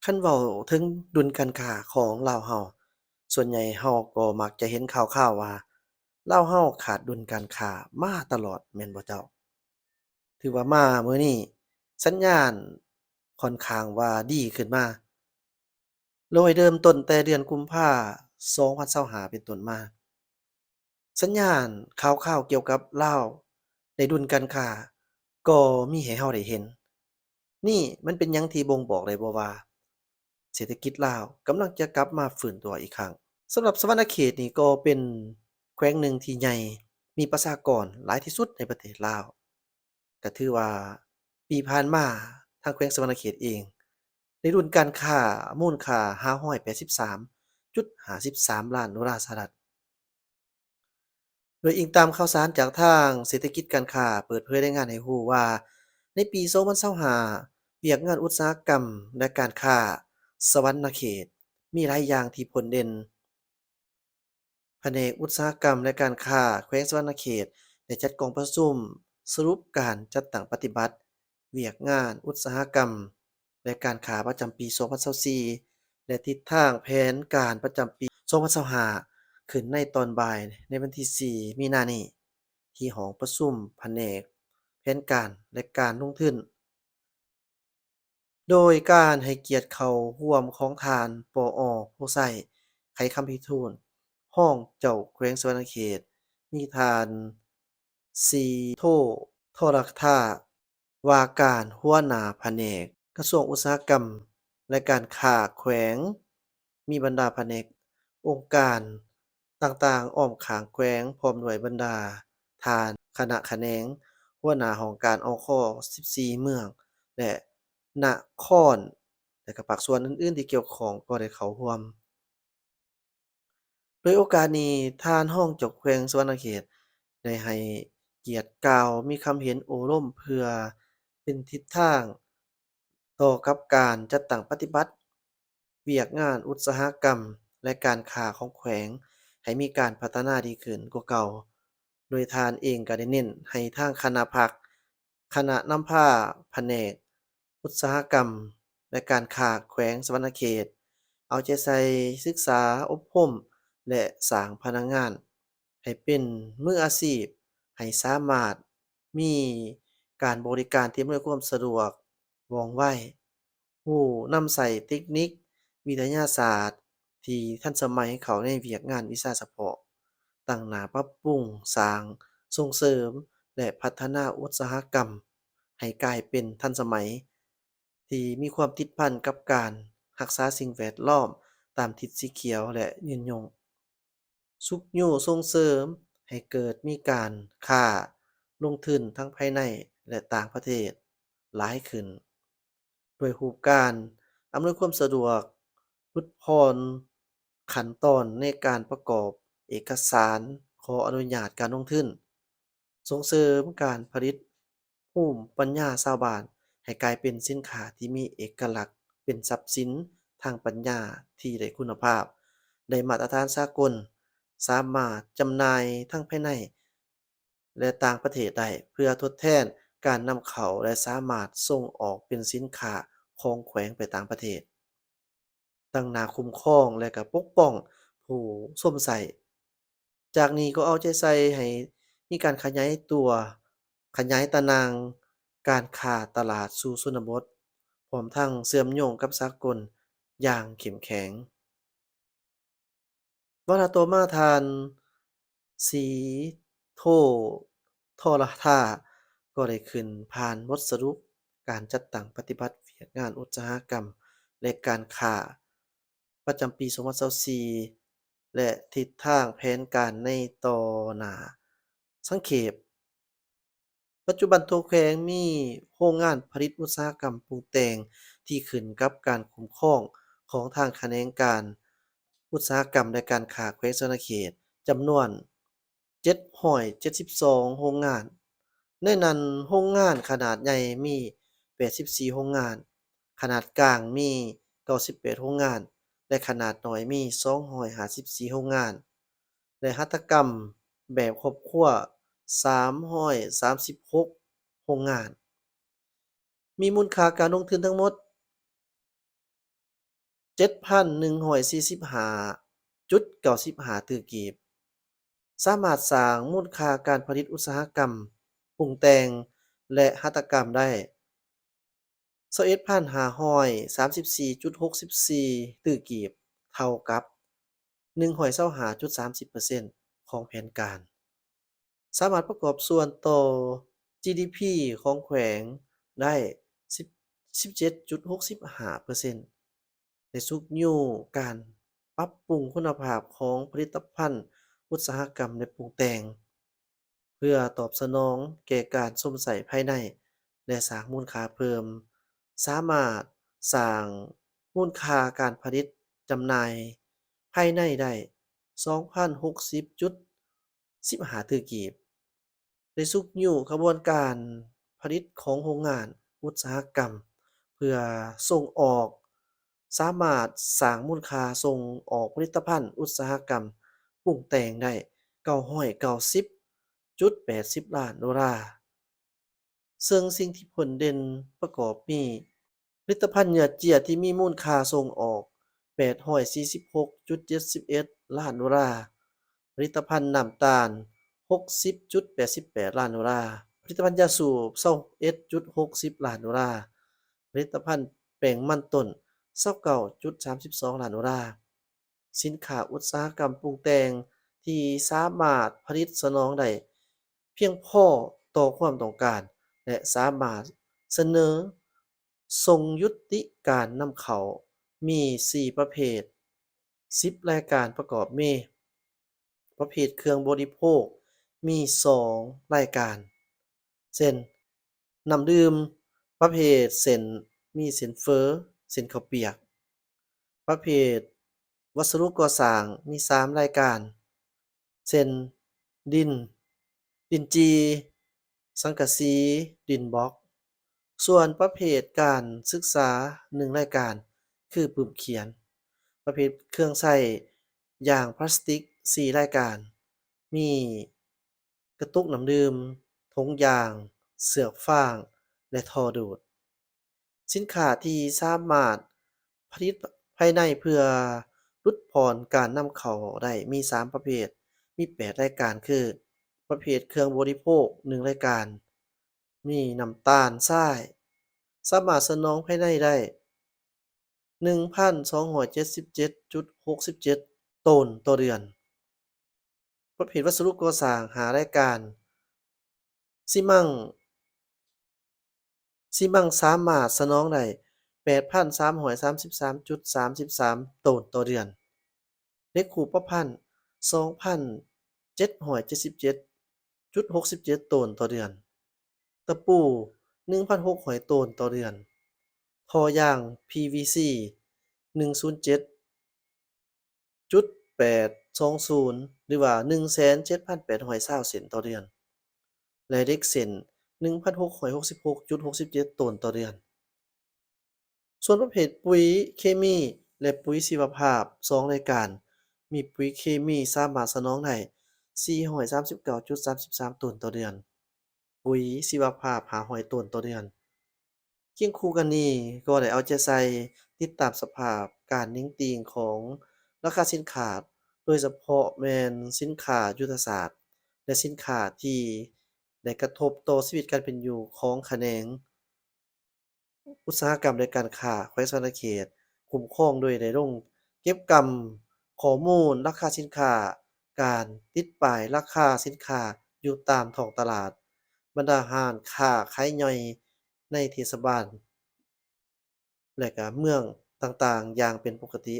ຄັນເວົ້າເຖິງດຸນການຄ້າຂອງລາວເຮົາ, ສ່ວນໃຫຍ່ເຮົາກໍມັກຈະເຫັນຂ່າວໆວ່າ ລາວເຮົາຂາດດຸນການຄ້າມາຕະຫຼອດ, ແມ່ນບໍ່ເຈົ້າ? ຖືວ່າມາມື້ນີ້ ສັນຍານຂ້ອນຂ້າງວ່າດີຂຶ້ນມາ. ໂດຍເລີ່ມຕົ້ນແຕ່ເດືອນກຸມພາ ສອງພັນຊາວຫ້າ ເປັນຕົ້ນມາ, ສັນຍານຂ່າວຄາວກ່ຽວກັບລາວໃນດຸນການຄ້າກໍມີໃຫ້ເຮົາໄດ້ເຫັນ. ນີ້ມັນເປັນຫຍັງທີ່ບົ່ງບອກໄດ້ບໍ່ວ່າ ເສດຖະກິດລາວກຳລັງຈະກັບມາຟື້ນຕົວອີກຄັ້ງ? ສຳລັບສະຫວັນນະເຂດນີ້ກໍເປັນແຂວງໜຶ່ງທີ່ໃຫຍ່, ມີປະຊາກອນຫຼາຍທີ່ສຸດໃນປະເທດລາວ. ກະຖືວ່າປີຜ່ານມາ ທາງແຂວງສະຫວັນນະເຂດເອງ ໄດ້ດຸນການຄ້າມູນຄ່າ ຫ້າຮ້ອຍແປດສິບສາມຈຸດຫ້າສິບສາມລ້ານໂດລາສະຫະລັດ. ໂດຍອີງຕາມຂ່າວສານຈາກທາງເສດຖະກິດການຄ້າ ເປີດເຜີຍລາຍງານໃຫ້ຮູ້ວ່າ ໃນປີສອງພັນຊາວຫ້າ ວຽກງານອຸດສາຫະກຳ ແລະ ການຄ້າສະຫວັນນະເຂດ ມີຫຼາຍຢ່າງທີ່ພົ້ນເດັ່ນ. ພະແນກອຸດສາຫະກຳ ແລະ ການຄ້າແຂວງສະຫວັນນະເຂດ ໄດ້ຈັດກອງປະຊຸມສະຫຼຸບການຈັດຕັ້ງປະຕິບັດວຽກງານອຸດສາຫະກຳ ແລະ ການຄ້າປະຈຳປີສອງພັນຊາວສີ່ ແລະ ທິດທາງແຜນການປະຈຳປີສອງພັນຊາວຫ້າ ຂຶ້ນໃນຕອນບ່າຍໃນວັນທີສີ່ ມີນານີ້ ທີ່ຫ້ອງປະຊຸມພະແນກແຜນການ ແລະ ການລົງທຶນ. ໂດຍການໃຫ້ກຽດເຂົ້າຮ່ວມຂອງທ່ານ ປອ ໂພໄຊ ໄຂຄຳພິທູນ ຮອງເຈົ້າແຂວງສະຫວັນນະເຂດ, ມີທ່ານ ສີໂທ ທໍລະທາ ວ່າການຫົວໜ້າພະແນກກະຊວງອຸດສາຫະກຳ ແລະ ການຄ້າແຂວງ, ມີບັນດາພະແນກ ອົງການຕ່າງໆອ້ອມຂ້າງແຂວງ ພ້ອມດ້ວຍບັນດາທ່ານຄະນະຂະແໜງ, ຫົວໜ້າຫ້ອງການ ອຄ ສິບສີ່ ເມືອງ ແລະ ນະຄອນ ແລະ ກະພາກສ່ວນອື່ນໆທີ່ກ່ຽວຂ້ອງກໍໄດ້ເຂົ້າຮ່ວມ. ໂດຍໂອກາດນີ້ ທ່ານຮອງເຈົ້າແຂວງສະຫວັນນະເຂດ ໄດ້ໃຫ້ກຽດກ່າວ ມີຄຳເຫັນໂອ້ລົມ ເພື່ອເປັນທິດທາງຕໍ່ກັບການຈັດຕັ້ງປະຕິບັດວຽກງານອຸດສາຫະກຳ ແລະ ການຄ້າຂອງແຂວງ ໃຫ້ມີການພັດທະນາດີຂຶ້ນກວ່າເກົ່າ. ໂດຍທ່ານເອງກໍໄດ້ເນັ້ນໃຫ້ທາງຄະນະພັກ, ຄະນະນຳພາພະແນກອຸດສາຫະກຳ ແລະ ການຄ້າແຂວງສະຫວັນນະເຂດ ເອົາໃຈໃສ່ສຶກສາອົບຮົມ ແລະ ສ້າງພະນັກງານໃຫ້ເປັນມືອາຊີບ, ໃຫ້ສາມາດມີການບໍລິການທີ່ອຳນວຍຄວາມສະດວກ, ວ່ອງໄວ, ຮູ້ນຳໃຊ້ເຕັກນິກວິທະຍາສາດທີ່ທັນສະໄໝເຂົ້າໃນວຽກງານວິຊາສະເພາະ, ຕັ້ງໜ້າປັບປຸງ, ສ້າງ, ສົ່ງເສີມ ແລະ ພັດທະນາອຸດສາຫະກຳໃຫ້ກາຍເປັນທັນສະໄໝ, ທີ່ມີຄວາມຕິດພັນກັບການຮັກສາສິ່ງແວດລ້ອມຕາມທິດສີຂຽວ ແລະ ຍືນຍົງ. ຊຸກຍູ້ສົ່ງເສີມໃຫ້ເກີດມີການຄ້າລົງທຶນທັງພາຍໃນ ແລະ ຕ່າງປະເທດຫຼາຍຂຶ້ນ ດ້ວຍຮູບການອຳນວຍຄວາມສະດວກ, ຫຼຸດຜ່ອນຂັ້ນຕອນໃນການປະກອບເອກະສານຂໍອະນຸຍາດການລົງທຶນ, ສົ່ງເສີມການຜະລິດ ພູມປັນຍາຊາວບ້ານໃຫ້ກາຍເປັນສິນຄ້າທີ່ມີເອກະລັກ, ເປັນຊັບສິນທາງປັນຍາທີ່ໄດ້ຄຸນນະພາບ, ໄດ້ມາດຕະຖານສາກົນ, ສາມາດຈຳໜ່າຍທັງພາຍໃນ ແລະ ຕ່າງປະເທດໄດ້ ເພື່ອທົດແທນການນຳເຂົ້າ ແລະ ສາມາດສົ່ງອອກເປັນສິນຄ້າຂອງແຂວງໄປຕ່າງປະເທດ. ຕັ້ງໜ້າຄຸ້ມຄອງ ແລະ ກະປົກປ້ອງຜູ້ຊົມໃຊ້. ຈາກນີ້ກໍເອົາໃຈໃສ່ໃຫ້ມີການຂະຫຍາຍຕົວ, ຂະຫຍາຍຕາໜ່າງການຄ້າຕະຫຼາດສູ່ຊົນນະບົດ, ພ້ອມທັງເຊື່ອມໂຍງກັບສາກົນຢ່າງເຂັ້ມແຂງ. ວາລະຕໍ່ມາ ທ່ານ ສີໂທ ທໍລະທາ ກໍໄດ້ຂຶ້ນຜ່ານບົດສະຫຼຸບການຈັດຕັ້ງປະຕິບັດວຽກງານອຸດສາຫະກຳ ແລະ ການຄ້າ ປະຈຳປີສອງພັນຊາວສີ່ ແລະ ທິດທາງແຜນການໃນຕໍ່ໜ້າ. ສັງເຂບ, ປັດຈຸບັນທົ່ວແຂວງມີໂຮງງານຜະລິດອຸດສາຫະກຳປຸງແຕ່ງທີ່ຂຶ້ນກັບການຄຸ້ມຄອງຂອງທາງຂະແໜງການອຸດສາຫະກຳ ແລະ ການຄ້າແຂວງສະຫວັນນະເຂດ ຈຳນວນເຈັດຮ້ອຍເຈັດສິບສອງໂຮງງານ. ໃນນັ້ນໂຮງງານຂະໜາດໃຫຍ່ມີແປດສິບສີ່ໂຮງງານ, ຂະໜາດກາງມີເກົ້າສິບແປດໂຮງງານ ແລະ ຂະໜາດນ້ອຍມີສອງຮ້ອຍຫ້າສິບສີ່ໂຮງງານ. ແລະ ຫັດຖະກຳແບບຄອບຄົວສາມຮ້ອຍສາມສິບຫົກໂຮງງານ, ມີມູນຄ່າການລົງທຶນທັງໝົດ ເຈັດພັນໜຶ່ງຮ້ອຍສີ່ສິບຫ້າຈຸດເກົ້າສິບຫ້າຕື້ກີບ, ສາມາດສ້າງມູນຄ່າການຜະລິດອຸດສາຫະກຳ, ປຸງແຕ່ງ ແລະ ຫັດຖະກຳໄດ້ ຊາວເອັດພັນຫ້າຮ້ອຍສາມສິບສີ່ຈຸດຫົກສິບສີ່ຕື້ກີບ, ເທົ່າກັບໜຶ່ງຮ້ອຍຊາວຫ້າຈຸດສາມສິບເປີເຊັນຂອງແຜນການ, ສາມາດປະກອບສ່ວນຕໍ່ ຈີດີພີ ຂອງແຂວງໄດ້ສິບ ສິບເຈັດຈຸດຫົກສິບຫ້າເປີເຊັນ, ໄດ້ຊຸກຍູ້ການປັບປຸງຄຸນນະພາບຂອງຜະລິດຕະພັນອຸດສາຫະກຳ ແລະ ປຸງແຕ່ງ ເພື່ອຕອບສະໜອງແກ່ການຊົມໃຊ້ພາຍໃນ ແລະ ສ້າງມູນຄ່າເພີ່ມ, ສາມາດສ້າງມູນຄ່າການຜະລິດຈຳໜ່າຍພາຍໃນໄດ້ສອງພັນຫົກສິບຈຸດສິບຫ້າຕື້ກີບ, ໄດ້ຊຸກຍູ້ຂະບວນການຜະລິດຂອງໂຮງງານອຸດສາຫະກຳເພື່ອສົ່ງອອກ, ສາມາດສ້າງມູນຄ່າສົ່ງອອກຜະລິດຕະພັນອຸດສາຫະກຳປຸງແຕ່ງໄດ້ເກົ້າຮ້ອຍເກົ້າສິບຈຸດແປດສິບລ້ານໂດລາ. ເຊິ່ງສິ່ງທີ່ເພິ່ນເດັ່ນປະກອບມີ ຜະລິດຕະພັນເຫຍື່ອເຈ້ຍທີ່ມີມູນຄ່າສົ່ງອອກແປດຮ້ອຍສີ່ສິບຫົກຈຸດເຈັດສິບເອັດລ້ານໂດລາ, ຜະລິດຕະພັນນ້ຳຕານຫົກສິບຈຸດແປດສິບແປດລ້ານໂດລາ, ຜະລິດຕະພັນຢາສູບຊາວເອັດຈຸດຫົກສິບລ້ານໂດລາ, ຜະລິດຕະພັນແປ້ງມັນຕົ້ນຊາວເກົ້າຈຸດສາມສິບສອງລ້ານໂດລາ. ສິນຄ້າອຸດສາຫະກຳປຸງແຕ່ງທີ່ສາມາດຜະລິດສະໜອງໄດ້ພຽງພໍຕໍ່ຄວາມຕ້ອງການ ແລະ ສາມາດສະເໜີສົ່ງຍຸຕິການນຳເຂົ້າມີສີ່ປະເພດ, ສິບລາຍການປະກອບມີ ປະເພດເຄື່ອງບໍລິໂພກມີສອງລາຍການ ເຊັ່ນ ນ້ຳດື່ມປະເພດເສັ້ນ ມີເສັ້ນເຝີ, ເສັ້ນເຂົ້າປຽກ. ປະເພດວັດສະດຸກໍ່ສ້າງມີສາມລາຍການ ເຊັ່ນ ດິນ, ດິນຈີ່, ສັງກະສີ, ດິນບລັອກ. ສ່ວນປະເພດການສຶກສາໜຶ່ງລາຍການ ຄືປຶ້ມຂຽນ. ປະເພດເຄື່ອງໃຊ້ຢ່າງພລາສຕິກສີ່ລາຍການ ມີ ກະຕຸກນ້ຳດື່ມ, ຖົງຢາງ, ເຊືອກຟາງ ແລະ ທໍ່ດູດ. ສິນຄ້າທີ່ສາມາດຜະລິດພາຍໃນເພື່ອຫຼຸດຜ່ອນການນຳເຂົ້າໄດ້ມີສາມປະເພດ, ມີແປດລາຍການ ຄື ປະເພດເຄື່ອງບໍລິໂພກໜຶ່ງລາຍການ, ມີນ້ຳຕານຊາຍ, ສາມາດສະໜອງພາຍໃນໄດ້ ໜຶ່ງພັນສອງຮ້ອຍເຈັດສິບເຈັດຈຸດຫົກສິບເຈັດໂຕນຕໍ່ເດືອນ. ປະເພດວັດສະດຸກໍ່ສ້າງຫ້າລາຍການ, ຊີມັງ, ຊີມັງສາມາດສະໜອງໄດ້ແປດພັນສາມຮ້ອຍສາມສິບສາມຈຸດສາມສິບສາມໂຕນຕໍ່ເດືອນ. ເຫຼັກຮູບປະພັນສອງພັນເຈັດຮ້ອຍເຈັດສິບເຈັດຈຸດຫົກສິບເຈັດໂຕນຕໍ່ເດືອນ, ຕະປູໜຶ່ງພັນຫົກຮ້ອຍໂຕນຕໍ່ເດືອນ, ທໍ່ຢາງ ພີວີຊີ ໜຶ່ງສູນເຈັດຈຸດແປດສອງສູນ ຫຼືວ່າ ໜຶ່ງແສນເຈັດພັນແປດຮ້ອຍຊາວເຊັນຕໍ່ເດືອນ ແລະ ເຫຼັກເສັ້ນ ໜຶ່ງພັນຫົກຮ້ອຍຫົກສິບຫົກຈຸດຫົກສິບເຈັດໂຕນຕໍ່ເດືອນ. ສ່ວນປະເພດປຸ໋ຍເຄມີ ແລະ ປຸ໋ຍຊີວະພາບສອງລາຍການ, ມີປຸ໋ຍເຄມີສາມາດສະໜອງໄດ້ສີ່ຮ້ອຍສາມສິບເກົ້າຈຸດສາມສິບສາມໂຕນຕໍ່ເດືອນ, ປຸ໋ຍຊີວະພາບຫ້າຮ້ອຍໂຕນຕໍ່ເດືອນ. ຄຽງຄູ່ກັນນີ້ກໍໄດ້ເອົາໃຈໃສ່ຕິດຕາມສະພາບການເໜັງຕີງຂອງລາຄາສິນຄ້າ, ໂດຍສະເພາະແມ່ນສິນຄ້າຍຸດທະສາດ ແລະ ສິນຄ້າທີ່ໄດ້ກະທົບຕໍ່ຊີວິດການເປັນຢູ່ຂອງຂະແໜງ ອຸດສາຫະກຳ ແລະ ການຄ້າແຂວງສະຫວັນນະເຂດ ຄຸ້ມຄອງໂດຍໄດ້ລົງເກັບກຳຂໍ້ມູນລາຄາສິນຄ້າ, ການຕິດປ້າຍລາຄາສິນຄ້າຢູ່ຕາມທ້ອງຕະຫຼາດ, ບັນດາຮ້ານຄ້າຂາຍຍ່ອຍໃນເທດສະບານ ແລະ ກະເມືອງຕ່າງໆຢ່າງເປັນປົກກະຕິ.